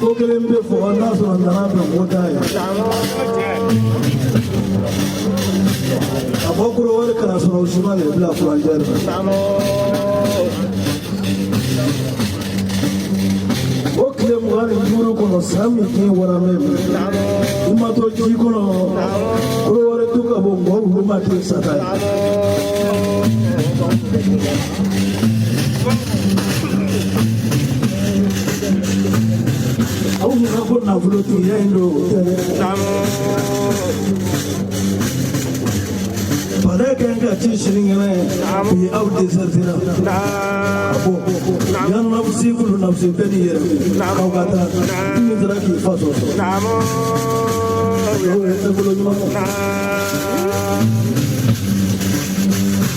Ko kelen bɛ fɔ n'a sɔrɔ nana bɛn ko t'a ye. A bɔ koro wari kana sɔrɔ Usumani de bila furancɛ la. O tile 25 kɔnɔ san min k'i waramɛ min i ma to ji kɔnɔ koro wari tu ka bɔ mɔgɔ wulu ma k'i sata ye. Aw ɲɛna ko nafolotigiya in don o tɛ dɛ. Palais kɛ ka ci sinikɛnɛ bi aw dɛsɛra a bɔ yan nafsi kulu nafsi bɛɛ n'i yɛrɛ k'aw ka taa min sera k'i fa sɔsɔ o ye bolo ɲuman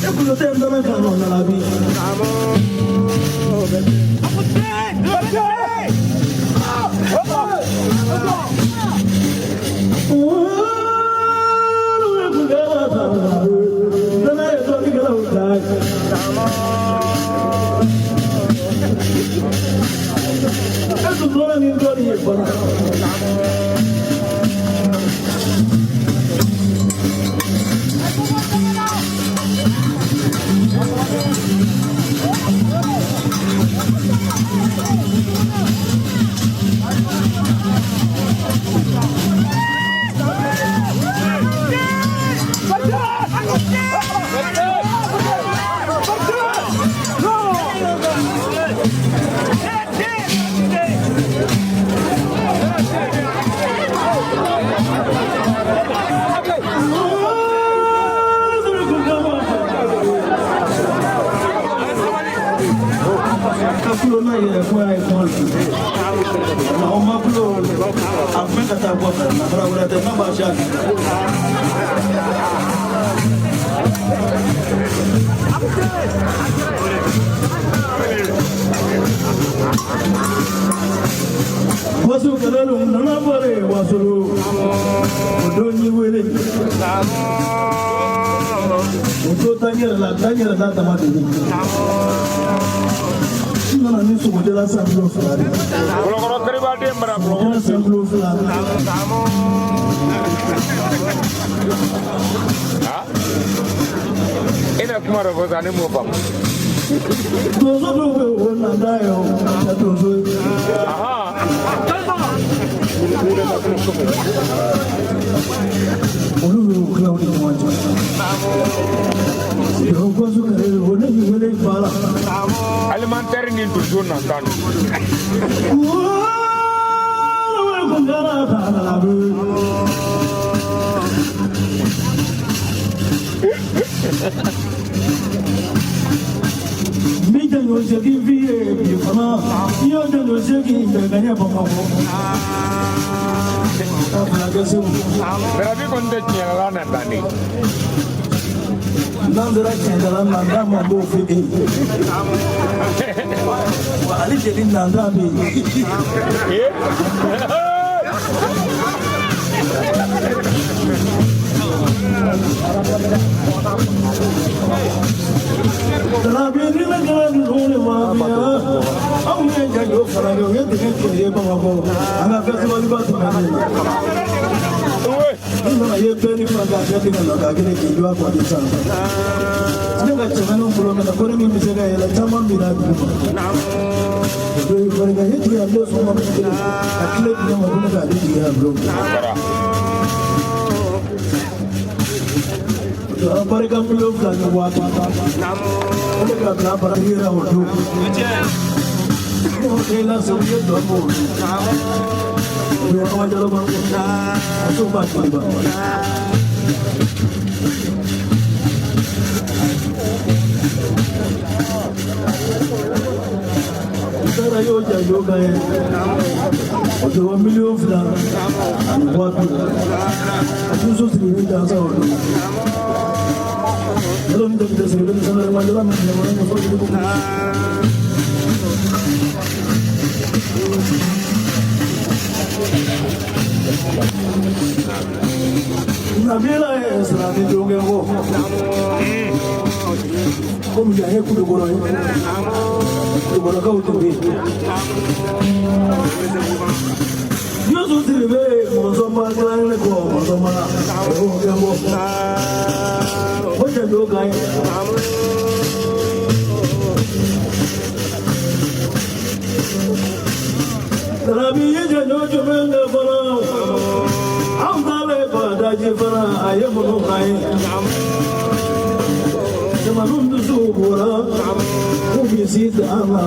e kulo tɛ n dɛmɛ ka nɔ nana bi. Ka kulo n'a yɛrɛ fo y'a ye kuma na o ma kulo a kun bɛ ka taa kɔfɛ nafara wɛrɛ tɛ n'a b'a si a Wasu kɛlɛlu nana bɔre wasolo o don y'i wele o to taa n yɛrɛ la taa n yɛrɛ la dama de ye n nana ni sogojala san kilo 2 de ye. Kulukɔrɔ kiribaden bara Sogojala san kilo 2. E na kuma dɔ fɔ sisan ne m'o faamu. Donso dɔw bɛ yen o nanda ye o tɛ donso ye. Olu bɛ u tila u ni ɲɔgɔn cɛ. Yɔrɔ gɔsu kɛlɛ o ne y'i wele ba la. Alimentaire ni donso nata don. N bɛ janjo segin f'i ye bi fana i y'o janjo segin bɛɛ ka ɲɛ Bamakɔ. Ka fila kɛ Segu. Barabi kɔni tɛ tiɲɛla nata de. N'an sera tiɲɛdala nanda ma b'o f'i ye. Wa ale jeli nanda bɛ yen. Dalabi ni ne kɛra ninnu de ma bi anw ye janjo fana kɛ u ye dingɛ tigɛ ye Bamakɔ an ka festival ba tɛmɛnen na. N nana ye bɛɛ ni fana k'a kɛ ten ka na k'a kelen k'i jɔ a kɔ de sanfɛ. Ne ka cɛmɛninw bolo minɛ ko ne min bɛ se ka yɛlɛ caman binna dugu ma. O don ye barika ye tigɛ an bɛ sɔgɔma kelen ka tile di ne ma ko ne k'ale jigin a bulon. Barika miliyɔn 2 ni 50,000. O de ka bila bara yira o don. O de la segu ye dɔn b'o don. O ye Awa Jalo ba. Muso b'a kiliba. N taara y'o janjo kan ye. O don miliyɔn 2 ani 50,000. A tun so sigi gansan o don. Yalo ni dɔkita sigi bɛ sanfɛ ma jala min ɲɛmɔgɔ ɲɛfɔ dugu. Nabila ye sirani donkɛ ko. Komi yan ye Kulukɔrɔ ye. Kulukɔrɔ Kulukɔrɔkaw tun bɛ yen. Yusu Sidibe mɔzɔnba dilan kɔ mɔzɔnba o kɛ bɔ. O janjo ka ɲi. Darabi ye janjo jumɛn kɛ fana? Anw taalen Badaji fana a ye minnu k'an ye. Jamanu dusu bɔra k'u bɛ si dan na.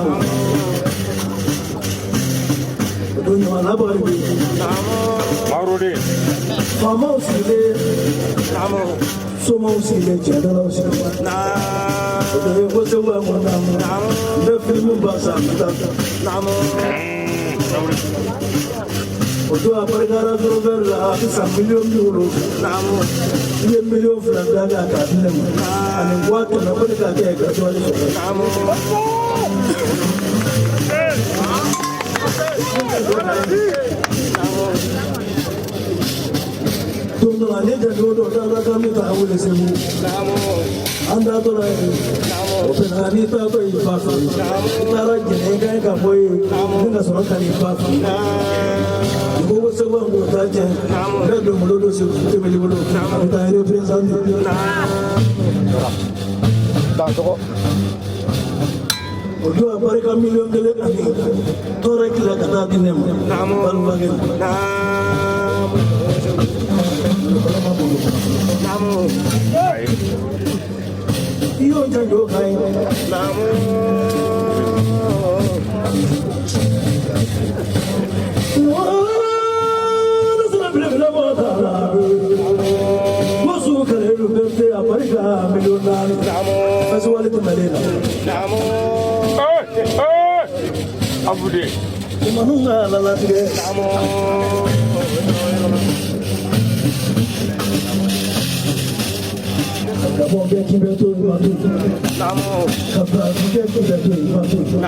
O don ɲuman labari bɛ yen. Mawurudi. Faamaw sigilen, somaw sigilen, cɛdalaw sigilen. O don ye ko Segu yan kɔnɔ n bɛ filimu ba san n bɛ taa. O don a barikara dɔrɔmɛ la a bɛ san 70 miliyɔn. I ye 2 miliyɔn da k'a di ne ma ani 500 000 ko ne k'a kɛ gasoil sɔrɔ. Don dɔ la ne janjo dɔ taara k'an bɛ taa wele Segu. An taatɔ la yen o fana n'i taatɔ y'i ba fɛ yen i taara jɛnɛ i ka ɲi ka bɔ yen ni ka sɔrɔ ka n'i ba fɛ yen. I ko ko Segu an k'o ta tiɲɛ n bɛ dɔnkili dɔ Segu tɛmɛli bolo a bɛ taa représenté. O don a barika 1 miliyɔn ani tɔɔrɔ kila ka taa di ne ma balibakɛ. Ayi. I y'o janjo ka ɲi. Musu kɛlɛ bɛɛ a barika 4 miliyɔn festival tɛmɛnen na. Ee ee. Abude. Jamanu ka lalatigɛ. Ka bɔ kɛ k'i bɛ to i ma to yen. Ka Faransi kɛ k'i bɛ to yen i ma to yen.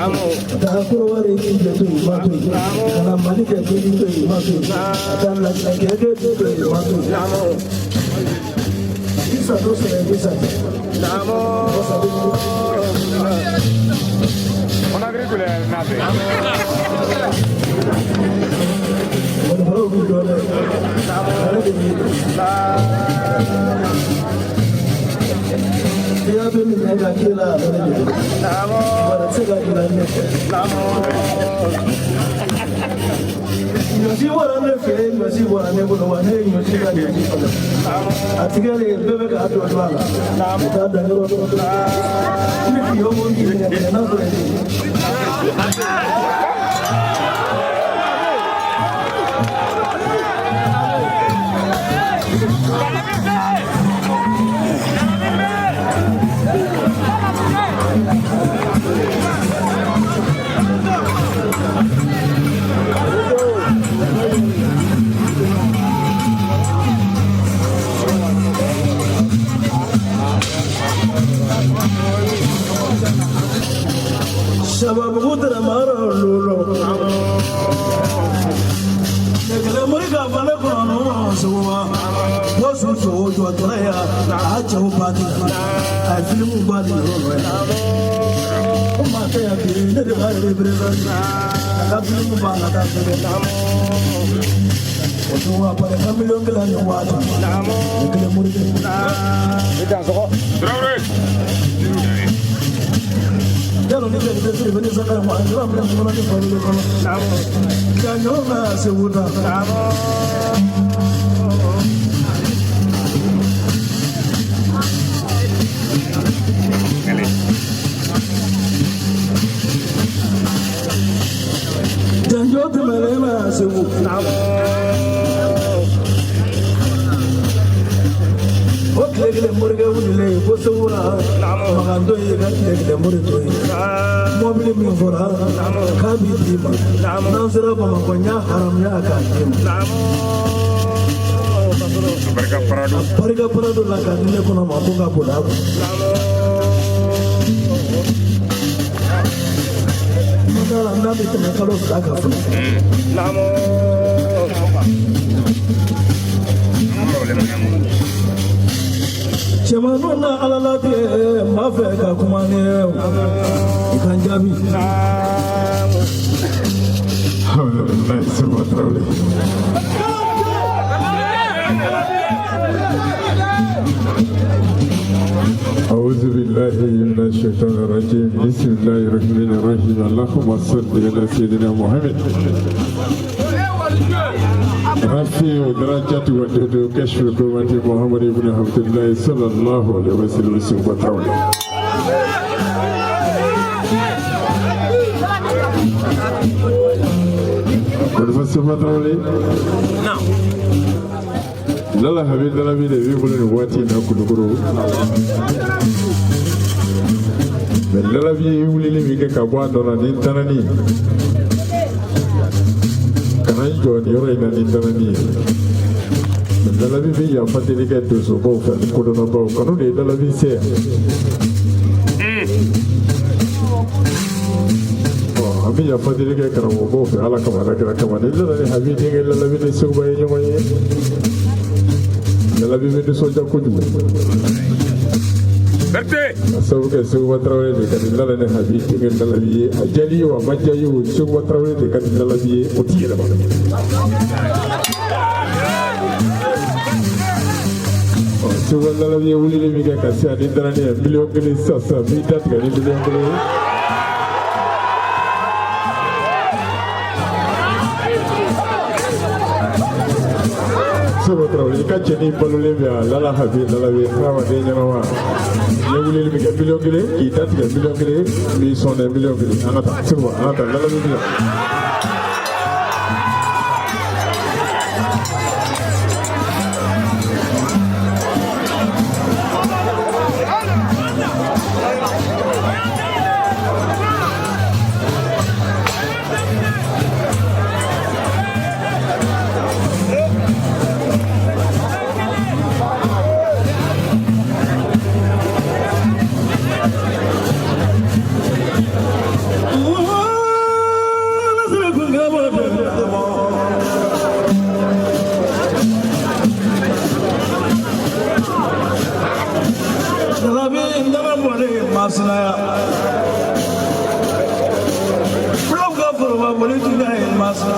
Ka taa Kɔrɔwari k'i bɛ to yen i ma to yen. Ka na Mali kɛ k'i bɛ to yen i ma to yen. Ka taa Laginɛ kɛ k'i bɛ to yen i ma to yen. I sa to sɛnɛ i bɛ sa. Wasa bɛ Conakry kulɛ n'a fɛ. Mɔgɔw b'i dɔn dɛ. Ale de b'i dɔn. I y'a bɛ minɛ ka k'i la a bɛ ne de dɔn. Wala tɛ se ka k'i la ne fɛ. Ɲɔsi bɔra ne fɛ yen, ɲɔsi bɔra ne bolo wa ne ye ɲɔsi ka ɲɔsi faga. A tigɛlen bɛɛ bɛ k'a dɔn dɔn a la. U t'a dan yɔrɔ dɔn. Ni k'i y'o mun k'i minɛ n'a sɔrɔ i tɛ. Sababu tɛrɛ lolo. Kɛlɛmori ka falen kɔnɔ sɔgɔma. Bɔsu jɔ jɔ tɔrɔ ya a cɛw ba di a ye filimu ba di yɔrɔ dɔ ye. O maa tɛ yan bi ne de b'a représenté a ka filimu b'a la taa sɛbɛn. O don a pare ka 1 miliyɔn ni waati. O kelen mori kɛ. I dansɔgɔ. Tarawele. Yalo ni bɛɛ bɛ siri ni sanga ma an bɛ kɔnɔ ni famille kɔnɔ. Janjo ka Segu ta. Kelen. Janjo tɛmɛnen na Segu. O tile kelen morikɛ wulilen ko Segu la makan to ye ka tile kelen mori to ye. Mɔbili min fɔra k'a b'i d'i ma. N'an sera Bamakɔ n y'a haramuya k'a d'i ma. Barika parado. Barika parado la k'a di ne kɔnɔ ma ko ka boli a kun. N t'a la n'a bɛ tɛmɛ kalo 2 kan fɔlɔ. Cɛmanninw na Ala latigɛ n b'a fɛ ka kuma ni ye i ka n jaabi. Alhamdulilayi, Seba Tarawele. أعوذ بالله من الشيطان الرجيم، بسم الله الرحمن الرحيم، اللهم صل على سيدنا محمد رفيع درجات ودود كشف كرمة محمد بن عبد الله صلى الله عليه وسلم. سيما تراولي Seba Tarawele. Lala Habi Lalabi de b'i bolo nin waati in na Kulukoro. Mais Lalabi ye wulili min kɛ ka bɔ a nɔ na ni tanani ka na n jɔ nin yɔrɔ in na ni tanani ye. Mais Lalabi bɛ yafa deli kɛ donsobaw fɛ ani kodɔnnabaw kanu de ye Lalabi se yan. An bɛ yafa deli kɛ karamɔgɔbaw fɛ Ala kama, Ala kira kama. Ni Lala ni Habi denkɛ Lalabi ni Seguba ye ɲɔgɔn ye, Lalabi bɛ nisɔndiya kojugu. Berete. Ka sababu kɛ Seguba Tarawele de ka di Lala ni Habi denkɛ Lalabi ye. A diyali ye o, a ma diya ye o, Seguba Tarawele de ka di Lalabi ye, o ti yɛlɛma. Seguba Lalabi ye wulili min kɛ ka se ani darani ye 1,000,000 sisan sisan, n b'i da tigɛ ni 1,000,000 ye. Seba Tarawele, i ka cɛnin balolen bɛ yan, Lala Habi Lalabi, hadamaden ɲɛnama. N ye wulili min kɛ 1,000,000, k'i da tigɛ 1,000,000, n b'i sɔn dɛ 1,000,000. An ka taa Seba, an ka taa Lalabi bi yan. Fulaw ka foroba boli tun ka ye masina.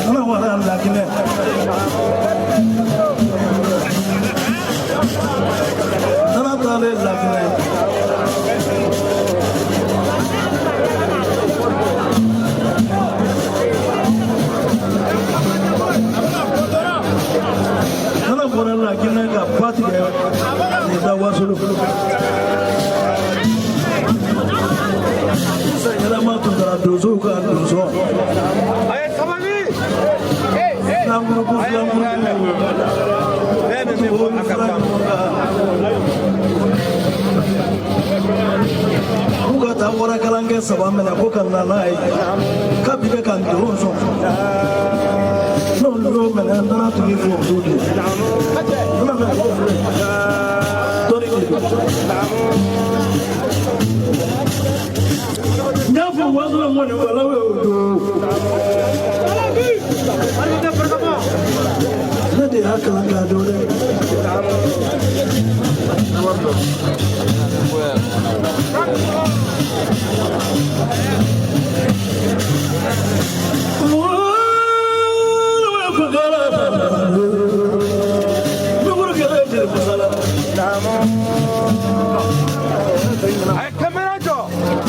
Ala wara Laginɛ. Ala taalen Laginɛ. Ala bɔra Laginɛ ka ba tigɛ k'i da Wasolo. Yɛlɛma tun taara donsow ka donso. Filankuruku filankuruku. K'u ka taa warakalankɛ 3 minɛ ko ka na n'a ye k'a bi kɛ ka ndoron sɔn. N'olu y'o minɛ n taara tun bɛ fɔ olu de. N bɛna fɛ k'o filɛ. Dɔnni de don. N y'a fɔ Wasolo mɔni walaw ye o don. Ne de y'a kalan k'a dɔn dɛ.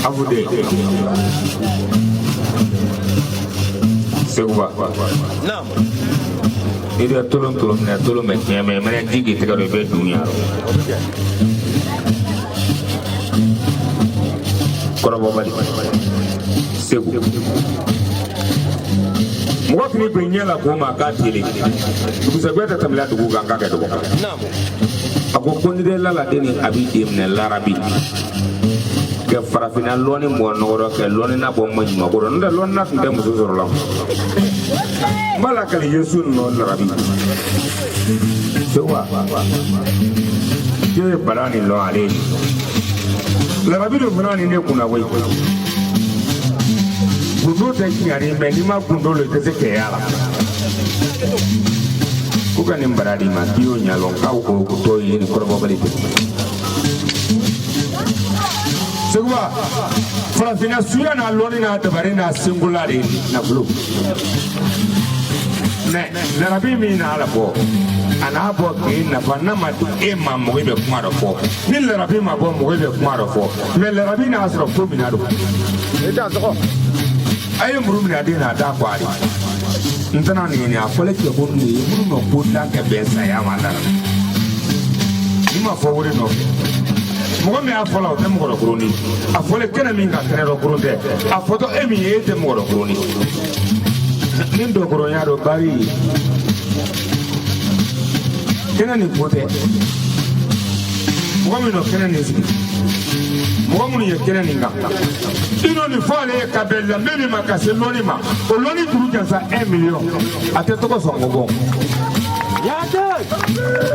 Afude. Seguba. I bɛ tolon tolon minɛ tolon bɛ tiɲɛ mɛ i mana ji k'i tɛgɛ dɔ i bɛ dun yan. Kɔrɔbɔbali. Segu. Mɔgɔ k'i bin ɲɛ la k'o ma k'a tele. Dugusɛgbɛ tɛ tɛmɛ dugu kan k'a kɛ dɔgɔ. A ko ko ni tɛ laladen ni a b'i den minɛ larabi. Kɛ farafinna lɔnni mɔgɔ nɔgɔrɔ kɛ lɔnni na bɔ maɲuman ko rɔ. N'o tɛ lɔnni na tun tɛ muso sɔrɔ la. N b'a lakali Yesu nɔ larabi. Seguba. E ye bala nin lɔn ale ye nin lɔn. Larabi dun fana ni ne kunna koyi. Gundo tɛ tiɲɛ mɛ n'i ma gundo lɔ i tɛ se kɛya la. Ko ka nin bara di ma k'i y'o ɲalɔn k'aw ko tɔ ye nin kɔrɔbɔbali tɛ. Seguba, farafinna suya n'a lɔnni n'a dabari n'a senkola de ye nafolo. Mɛ larabi min n'a la bɔ, a n'a bɔ k'e nafa n'a ma di e ma, mɔgɔ bɛ kuma dɔ fɔ. Ni larabi ma bɔ, mɔgɔ bɛ kuma dɔ fɔ. Mɛ larabi n'a sɔrɔ ko min na don. A ye muru minɛ a den na a t'a kɔ a de. N tɛna nin ɲini a fɔlen cɛ ko nin ye minnu ma ko dan kɛ bɛn saya ma la. Ni ma fɔ wari nɔfɛ. Mɔgɔ min y'a fɔlɔ o tɛ mɔgɔ dɔ kurun a fɔlen kɛnɛ min kan kɛnɛ dɔ kurun tɛ a fɔtɔ e min ye e tɛ mɔgɔ dɔ kurun ni dɔgɔtɔrɔya dɔ bari kɛnɛ nin ko tɛ mɔgɔ min nɔ kɛnɛ nin sigi mɔgɔ minnu ye kɛnɛ nin kan i n'o nin fɔ ale ye ka bɛn lamɛn min ma ka se lɔnni ma o lɔnni juru jansa 1 million a tɛ tɔgɔ sɔn ko bɔ.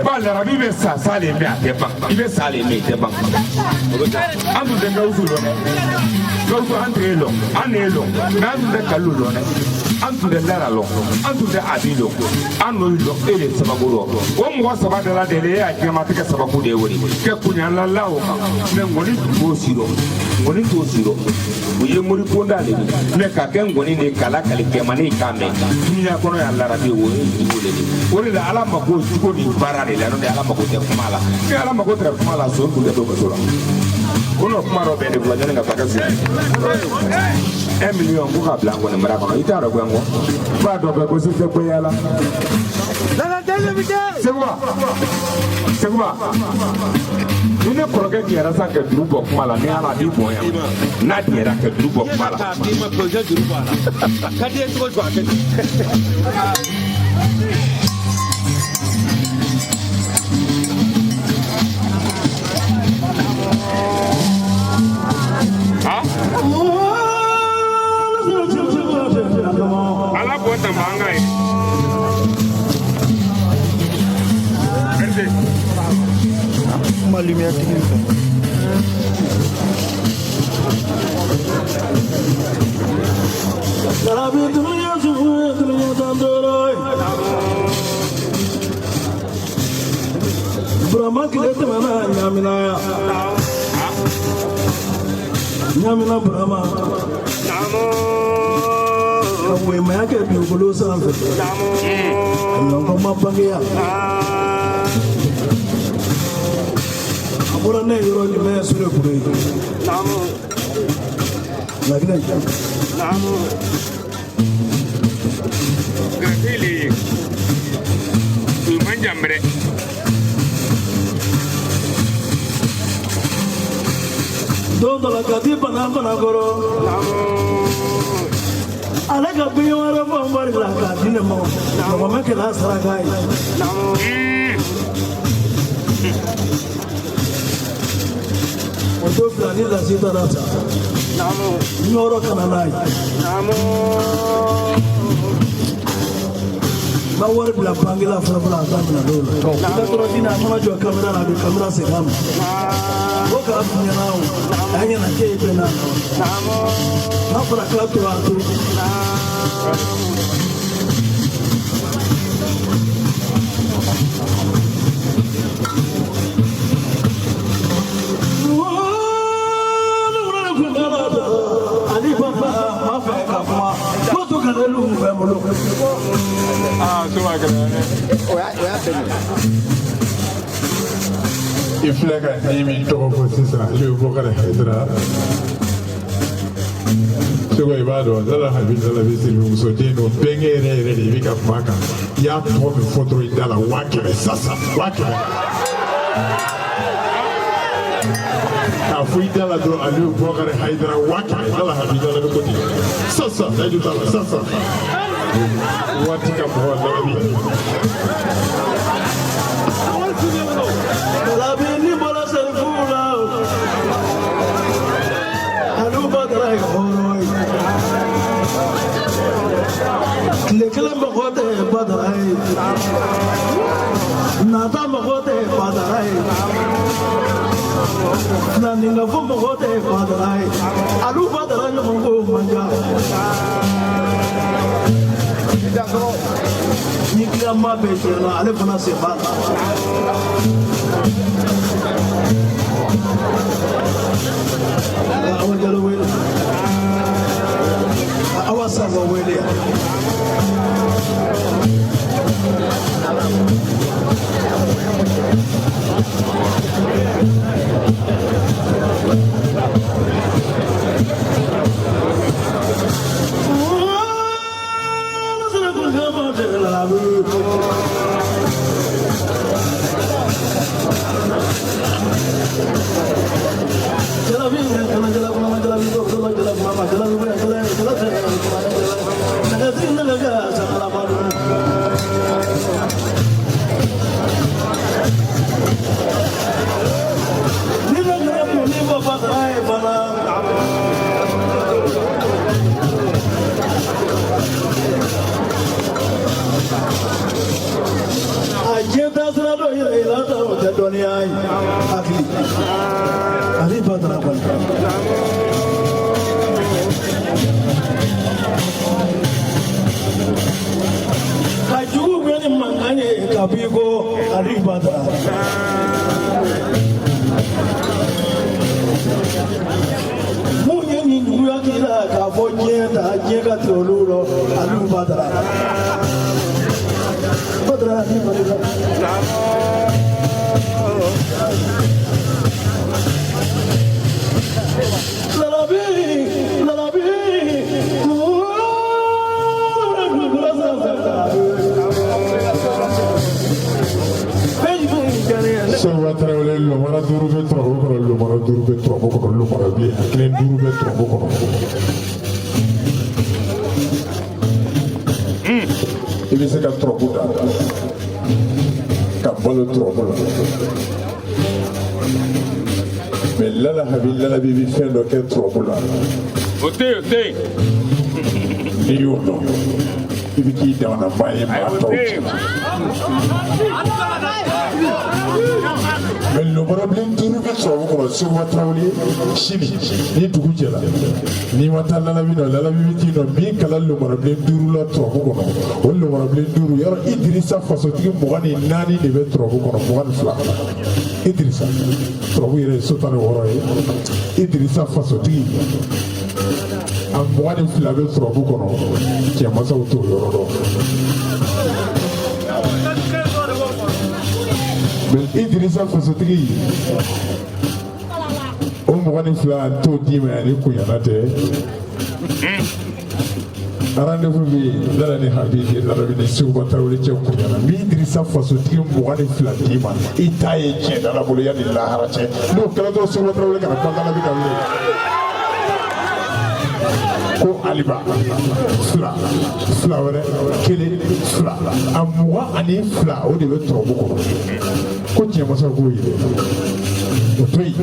Ba larabi bɛ sa salen bɛ a tɛ ban i bɛ salen bɛ i tɛ ban an tun tɛ Gawusu lɔn dɛ Gawusu an tɛ e lɔn an n'e lɔn mɛ an tun tɛ Kalilu lɔn dɛ an tun tɛ Lara lɔn an tun tɛ Abi lɔn an n'o lɔn e de sababu lɔn o mɔgɔ saba dɔ la de e y'a diɲɛmatigɛ sababu de ye o de kɛ kunɲala la o kan mɛ ŋɔni t'o si dɔn ŋɔni t'o si dɔn o ye mori bonda de ye mɛ ka kɛ ŋɔni de kala kali kɛmani k'a mɛn dunuya kɔnɔ yan larabi o ye jugu de ye o de la ala mako jugu ni baara de la n'o tɛ ala mako tɛ kuma la ni ala mako tɛ kuma la so tun tɛ don muso la ko n'o kuma dɔ bɛn de fila ɲani ka taa kɛ so 1 million ko k'a bila n kɔni mara kɔnɔ i t'a dɔn gɛn kɔ b'a dɔn bɛɛ ko se tɛ goya la. Seguba Seguba ni ne kɔrɔkɛ diyara sa ka juru bɔ kuma la ni ala b'i bonya n'a diyara ka juru bɔ kuma la. Ala bɔ ta mankan ye. Merci. Ma lumière tigi fɛ. Larabi dunuya sufu ye dunuya tan duuru ye. Burama tile tɛmɛna ɲamina yan. Ɲamina Burama. Ka wemaya kɛ dugukolo sanfɛ. Ka ɲɔgɔn ma bange yan. A bɔra ne yɔrɔ jumɛn Sule Kure ye. Laginɛ. Grafili u man jan dɛ. Don dɔ la ka di bana fana kɔrɔ. Ale ka bin wɛrɛ fɔ n bari la k'a di ne ma. Mɔgɔ ma kɛlɛ a saraka ye. O don fila ni lasi taara sa. Ɲɔrɔ ka na n'a ye. N ka wari bila banque la fɔlɔ fɔlɔ a t'a minɛ dɔw la. I ka tɔɔrɔ di a mana jɔ kamera la a bɛ kamera segin a ma. O k'a f'i ɲɛna o a ɲɛna k'e ye bɛn n'a nɔ. N'a fɔra k'a to a to. Ali baba ma fɛ ka kuma ko to ka ne fɛ bolo. Aa so b'a gɛlɛya dɛ. I filɛ ka den min tɔgɔ fɔ sisan Aliyu Bɔkari Hayidara Seko i b'a dɔn Lala Habi Lalabi Siribe muso den don bɛnkɛ yɛrɛ yɛrɛ de i bɛ ka kuma a kan i y'a tɔgɔ min fɔ dɔrɔn i da la 500,000 sasa 500,000 k'a fɔ i da la dɔrɔn Aliyu Bɔkari Hayidara 500,000 Lala Habi Lalabi ko ten sasa layidu t'a la sasa waati ka mɔgɔ Lalabi. Lalabi ni bɔra sɛrifu la o. Aliyu Badara ye hɔrɔn ye. Tile kelen mɔgɔ tɛ Badara ye. Nata mɔgɔ tɛ Badara ye. Filaninka fɔ mɔgɔ tɛ Badara ye. Aliyu Badara ɲɔgɔn ko man ca. Ni kiliyanba bɛ tiɲɛ na, ale fana sen b'a la. Awa Jalo wele, Awa Samba wele yan. Ka jugu bɛ ni mankan ye ka b'i ko Ali Badara. Mun ye nin juguya k'i la k'a fɔ diɲɛ ta diɲɛ ka tigɛ olu rɔ Ali Badara. Badara Ali Badara. Lalabi, lalabi, Seba Tarawele, lomara duuru bɛ turabu kɔnɔ, lomara duuru bɛ turabu kɔnɔ, lomara bilen kelen duuru bɛ turabu kɔnɔ. I bɛ se ka turabu da ka balo turabu la, mɛ lala habi lalabi bɛ fɛn dɔ kɛ turabu la. O tɛ yen, o tɛ yen. N'i y'o dɔn, i bɛ k'i damana ba ye maa tɔw cɛ. Mɛ lomarabilen duuru bɛ turabu kɔnɔ. Seba Tarawele, sini ni dugu jɛra, n'i ma taa lalabi nɔ, lalabi bɛ t'i nɔ min kala lomarabilen duuru la turabu kɔnɔ. O lomarabilen duuru yɔrɔ, Idirisa fasotigi 24 de bɛ turabu kɔnɔ, 22. Idirisa turabu yɛrɛ ye so 16 ye. Idirisa fasotigi a 22 bɛ turabu kɔnɔ. Cɛmansaw t'o yɔrɔ dɔn. Mɛ Idirisa fasotigi o 22 t'o d'i ma yan ni kunyana tɛ. Rendez-vous bɛ yen Lala ni Habibi Lalabi ni Seguba Tarawele cɛ kunyana. N bɛ Idirisa fasotigi 22 d'i ma, i t'a ye tiɲɛ dala bolo yanni lahara cɛ. N'o kɛra dɔrɔn, Seguba Tarawele kana kuma Lalabi kan bilen. Ko aliba fila fila wɛrɛ kelen fila a 22, o de bɛ turabu kɔnɔ. Ko tiɲɛmasaw k'o yɛrɛ o to yen.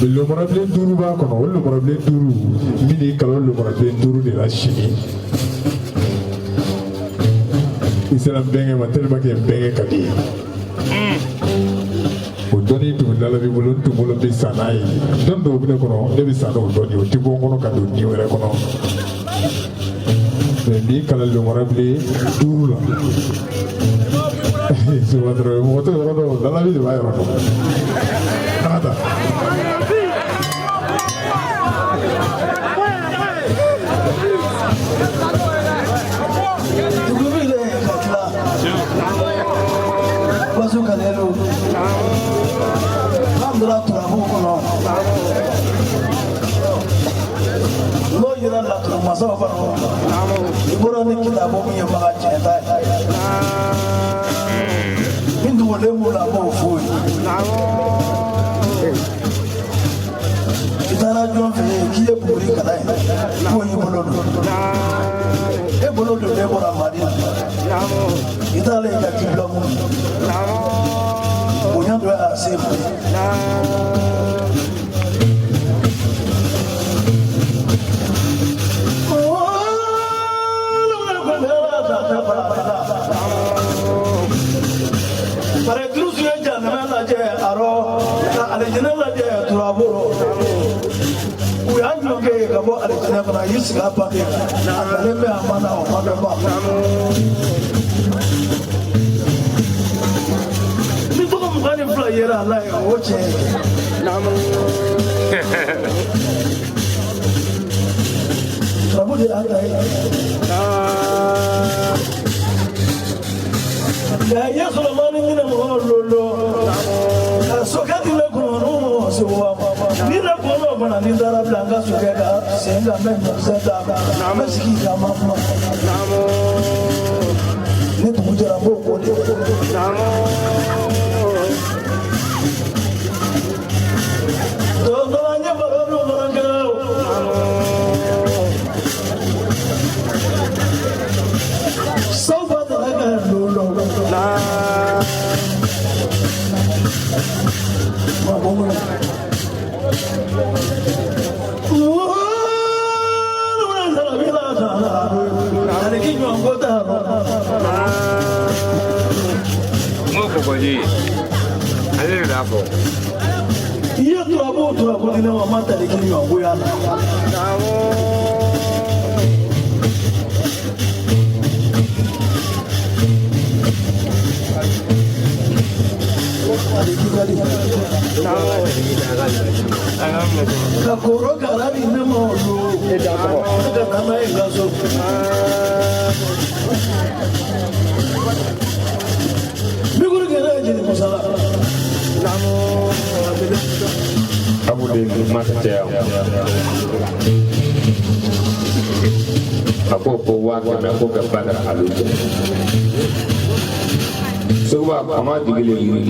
Lomarabilen duuru b'a kɔnɔ. O lomarabilen duuru min n'i kalan o lomarabilen duuru de la sini, i sera n bɛnkɛ ma tellement que n bɛnkɛ ka di ye. O dɔnni tun bɛ Lalabi bolo, n tun bolo bɛ san n'a ye. Dɔnni dɔw bɛ ne kɔnɔ, ne bɛ san n'o dɔnni ye, o tɛ bɔ n kɔnɔ ka don ni wɛrɛ kɔnɔ. Mɛ n'i kalan lomarabilen duuru la, Seba Tarawele, mɔgɔ t'o yɔrɔ dɔn, Lalabi de b'a yɔrɔ dɔn. An ka taa. Dugu bɛ ka tila waso kalelo n'an donna turabu kɔnɔ, n'o yera laturu masaw kɔnɔ, i bɔra ni kitabu min ye maga tiɲɛ ta ye, min dogolen b'o la, a b'o f'o ye. I taara jɔn fɛ yen k'i ye buguri kalan ye, k'o y'i bolo don, e bolo don, ne bɔra Mali la, i taalen i ka diplôme bonya dɔ y'a se ma. Bare durusu ye jahanama lajɛ a rɔ ka alijinɛ lajɛ turabu rɔ. U y'an jɔ kɛ ka bɔ alijinɛ kɔnɔ, a y'i sigi a bange kan, a nalen bɛ a ma na o ma dɔn ba. yera a la ye o tiɲɛ ye. Turabu de y'an ta ye. Nka i ye Solomani minɛ mɔgɔ lolo. Ka sokɛ di ne kɔnɔ n'o mɔgɔ segu wa. Ni ne kɔnɔ fana ni taara bila n ka sokɛ kan sen kan n bɛ ɲɔkisɛ d'a ma. N bɛ sigi k'a ma kuma. Ni dugu jɛra n b'o ko de. Dɔgɔtɔrɔ n ye baro dɔ fana kɛ o. Sawfa taara ka lolo. Ma bɔ mun na. N ko kɔgɔji ale de b'a fɔ. I ye turabu o turabu di ne ma, ma tali k'i ɲɔgɔn ko y'a la. Ka koro kara di ne ma o don. Ne ka taa n'a ye n ka so. Bikuru kɛra jeli musala. Abu de kuma tɛ caya o. A ko ko 500 ko ka Badara alu jɛ. Seguba a ma jigi le yiri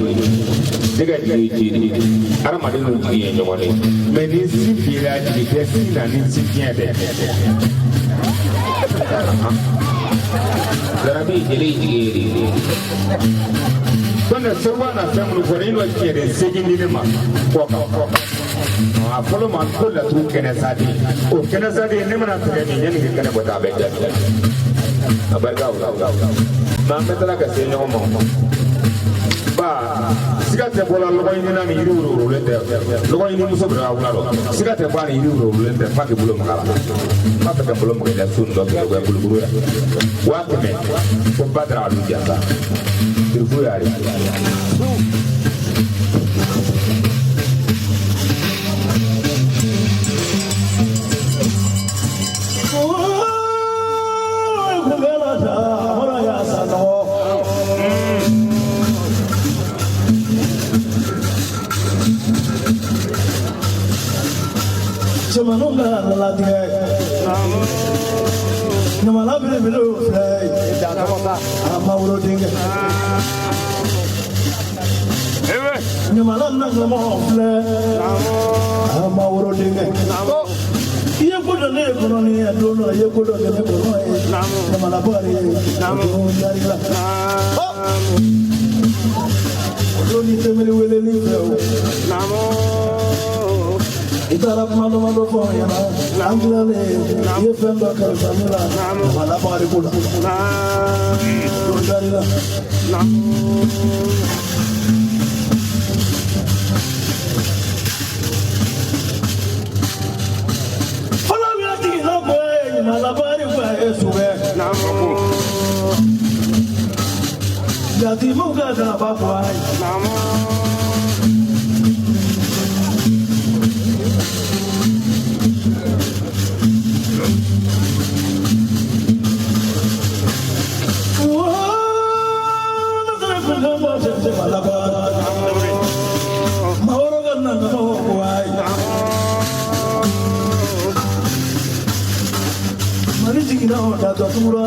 ne ka jigi ye ji de ye hadamaden n'u jigi ye ɲɔgɔn ye mɛ ni si fiyɛla jigi tɛ si na ni si fiɲɛ tɛ. Larabi jeli jigi ye de ye. N'o tɛ Seguba na fɛn minnu fɔ ne n'o tiɲɛ de segin di ne ma kɔ kan. A fɔlɔ ma ko laturu kɛnɛ saden o kɛnɛ saden ne mana tigɛ nin yanni ka kɛnɛ bɔ ta a bɛ jaabi a barika o la mɛ an bɛɛ taara ka se ɲɔgɔn ma ba siga tɛ bɔla lɔgɔ ɲini na ni yiri worolen tɛ lɔgɔ ɲini muso bɛ ka wula dɔn siga tɛ bɔ a ni yiri worolen tɛ f'a k'i bolo maga la n b'a fɛ ka bolo maga i la so nin dɔ kɛ o kulukuru ya 500 ko Badara alu jasa turufu y'ale. Cɛmaninw ka latigɛ ɲamana belebelew filɛ a ma wolo denkɛ ɲamana nangamaw filɛ a ma wolo denkɛ i ye ko dɔ ne ye kɔnɔ ni ye don dɔ i ye ko dɔ kɛ ne kɔnɔ ye ɲamana bɔgari ye o don jari la o don ni tɛmɛli weleli fɛ o. I taara kuma damadɔ fɔ n ɲɛna an tilalen i ye fɛn dɔ kalifa ne la ɲamana bɔgari ko la don jari la. Fɔlɔ bɛ jigin n'a bɔ ye ɲamana bɔgari ko a ye sokɛ. Jatigiw ka galaba fɔ a ye. Mali jiginna o da datugura.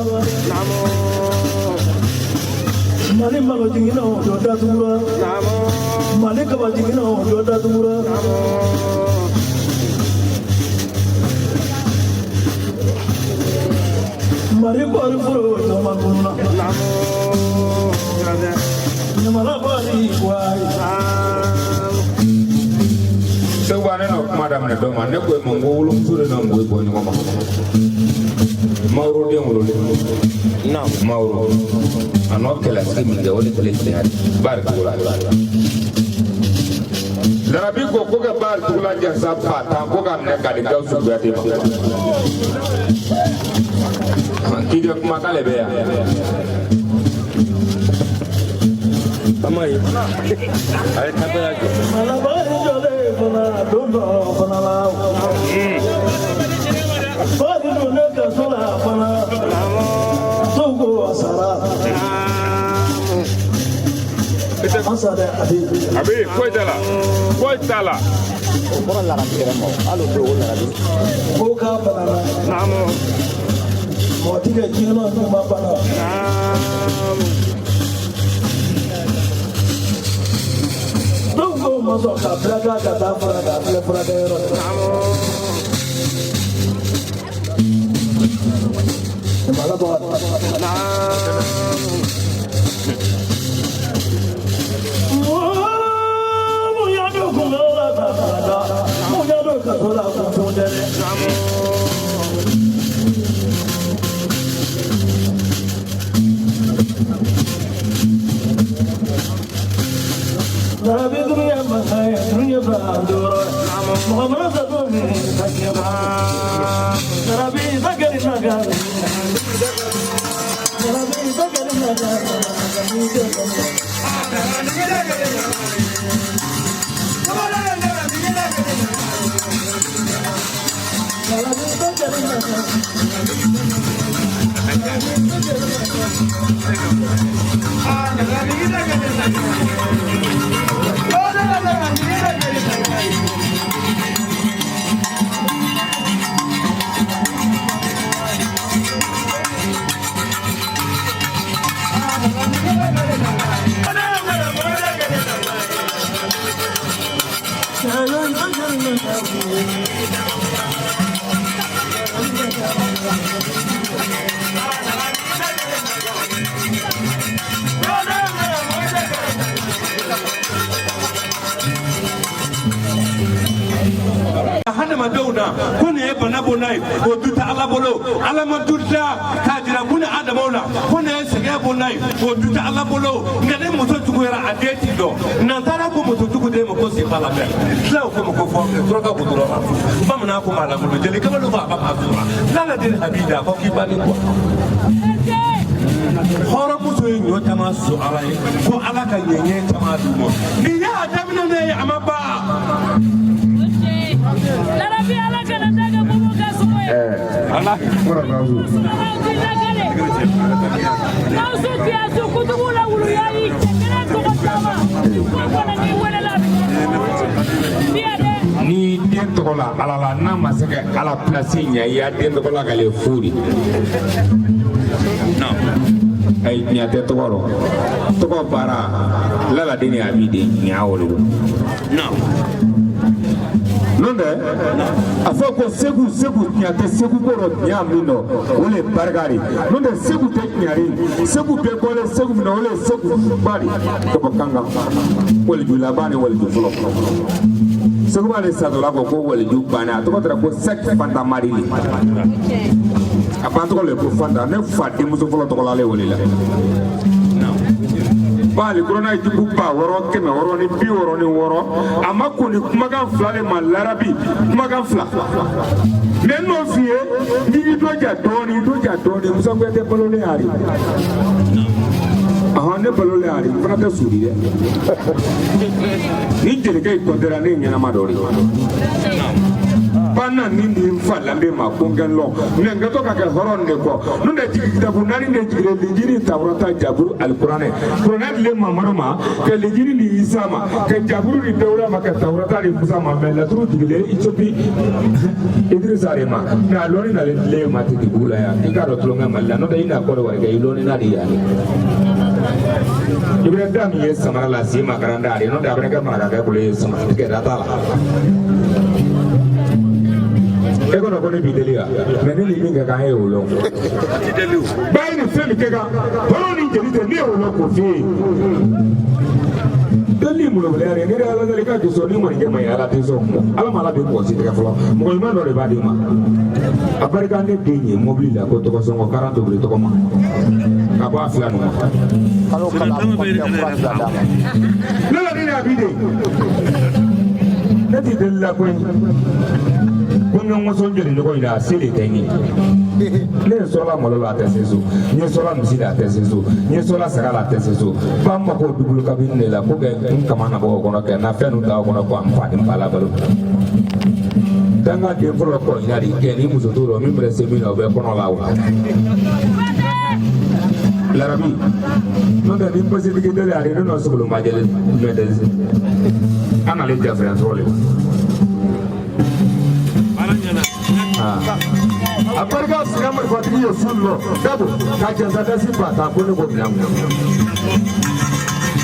Mali malo jiginna o dɔ datugura. Mali kaba jiginna o dɔ datugura. Mali kɔɔri foro caman tununa. Ɲamana bɔli wayi. Seguba ne n'o kuma daminɛ dɔ ma ne ko e ma n ko wolomuso de na mɔgɔ bɔ ɲɔgɔn ma. Mawuro den wololen. Mawuro a n'o kɛlɛsigi min kɛ o de kɛlen tiɲɛ bari tugu la. Larabi ko ko ka bari tugu la jasa 10,000 ko ka minɛ k'a di Gawusu Kuyate ma. K'i kɛ kuma k'ale bɛ yan. Tama ye a ye tabaya jɔ. Malaba jɔlen fana don dɔ fana la. Fadi donnen kaso la fana. Dɔw ko a sara. An sa dɛ, a bɛ yen. A bɛ yen, foyi t'a la, foyi t'a la. O kɔrɔ larabi yɛrɛ ma, hali o don o larabi. Ko k'a banana. Mɔgɔ ti kɛ diɲɛ na n'u ma bana. Dɔw ko ma sɔn ka bila k'a ka taa furakɛ, a filɛ furakɛyɔrɔ la. Malabaga. Mun y'a don kunkolo la ka da, mun y'a don kaso la kun fun tɛ dɛ. Larabi dunuya mankan ye, dunuya fan duuru ye. Mɔgɔ mana sa don min, ka kɛ ma. Larabi sakari na ka. Larabi sakari na ka. Larabi sakari na ka. Larabi sakari na ka. Hadamadenw na ko nin ye bana bonna ye, o du tɛ Ala bolo. Ala ma du da k'a jira buna adamaw na ko nin ye sɛgɛn bonna ye, o du tɛ Ala bolo. Nka ni muso juguyara, a den ti dɔn. Nansara ko muso jugu den ma ko c'est pas la mère. Filaw ko ma ko fɔ suraka ko dɔrɔn, bamanan ko maa lankolon, jeli kamalen ko a ba maa sura lala den habida ko k'i banni kuwa. Hɔrɔnmuso ye ɲɔ caman sɔn Ala ye ko Ala ka ɲɛɲɛ caman d'u ma. Nin y'a daminɛ ne ye, a ma ban. Larabi, Ala kana daga bubu ka sogo ye. Ala. Kɔrɔ Gawusu. Gawusu kiyasu kutubu la wuluya yi cɛ kelen tɔgɔ caman. Ko kɔnɔ n'i welela a bɛ biya dɛ. Ni den tɔgɔ la Ala la, n'a ma se ka Ala pilasi ɲɛ, i y'a den tɔgɔ la k'ale fu de. Ayi, ɲa tɛ tɔgɔ rɔ, tɔgɔ baara laladen ni a b'i den ɲa o de don. N'o tɛ a fɔ ko Segu, Segu ɲa tɛ Segu ko rɔ, ɲa min dɔ o le barika de. N'o tɛ Segu tɛ ɲari, Segu bɛɛ bɔlen Segu min na, o le ye Segu ba de ka bɔ Kankan, waliju laban ni waliju fɔlɔ. Segu b'ale sadɔla ko ko waliju bannen, a tɔgɔ tɛra ko Sɛki Fanta Mari de. A ba tɔgɔ le ko Fanta, ne fa denmuso fɔlɔ tɔgɔ la ale wele la. Baali kurana ye jugu 6666, a ma ko ni kumakan fila de ma larabi kumakan fila. Mɛ n'o f'i ye, n'i y'i dɔ ja dɔɔni, i dɔ ja dɔɔni, Musa Kuyatɛ balolen y'ari. Ɔhɔn, ne balolen y'ari, n fana tɛ suri dɛ. Ni jelikɛ in kɔntɛra, ne ye ɲɛnama dɔ de ye. Banna ni nin fa lambe ma ko n kɛ n lɔ mɛ n kɛtɔ ka kɛ hɔrɔn de kɔ. N'o tɛ jigi kitabu naani de jigilen, Linjili, Tawurata, Jaburu, Alikuranɛ. Kuranɛ dilen Mamadu ma, ka Linjili di Isa ma, ka Jaburu di Dawuda ma, ka Tawurata di Musa ma. Mɛ laturu jigilen Ethiopie Idrissa de ma. Mɛ a lɔnni nalen dilen ma ten dugu la yan k'i k'a dɔn tulonkɛ Mali la. N'o tɛ i n'a kɔrɔ wari kɛ i lɔnni na de yan. I bɛ da min ye samara la, sen ma karan da de. N'o tɛ a bɛ kɛ marakakɛ bolo ye, sama tigɛ da t'a la. E kɔnɔ ko ne b'i deli wa? Mɛ ne ni min ka kan, e y'o lɔn. Ba ye nin fɛn min kɛ kan, hɔrɔn ni jeli tɛ, ne y'o lɔn k'o f'e ye. Deli ni molobaliya de, ne de Ala deli k'a jɔ sɔn ni mɔnikɛ ma ɲi, Ala tɛ sɔn. Ala ma Ala bɛ mɔgɔ si tigɛ fɔlɔ, mɔgɔ ɲuman dɔ de b'a d'i ma. A barika ne den ye mobili la ko tɔgɔ sɔngɔ 40 wuli tɔgɔ ma ka bɔ a fila ninnu ma. Kalo kalo a bɛ kɔnɔ fura fila d'a ma. Ne la ne y'a bi de, ne t'i deli la koyi. Ko n ye ŋɔsɔn joli ɲɔgɔn ɲini a se de tɛ n ye. Ne ye sɔla malo la a tɛ se so, n ye sɔla misi la a tɛ se so, n ye sɔla saga la a tɛ se so. Ba mako dubulu kabini de la ko kɛ n kama na bɔ o kɔnɔ kɛ n na fɛn ninnu ta o kɔnɔ ko n fa ni n ba labalo. Danga den fɔlɔ kɔ ɲina de kɛ ni muso t'o dɔn min bɛ se min na o bɛ kɔnɔ la wa. Larabi n'o tɛ ni pasitigi deli a de ne nɔ sogolo ma jɛlen mɛ dɛ an nalen jafɛrɛ sɔrɔ le. A barika siga marifatigi ye sun lɔ dabo ka jɛnsadasi ba ta ko ne ko bila mun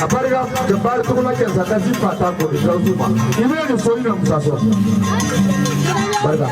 a barika ka baara togo la jɛnsadasi ba ta ko di gawusu ma i bɛ nin sɔli na musa sɔn barika.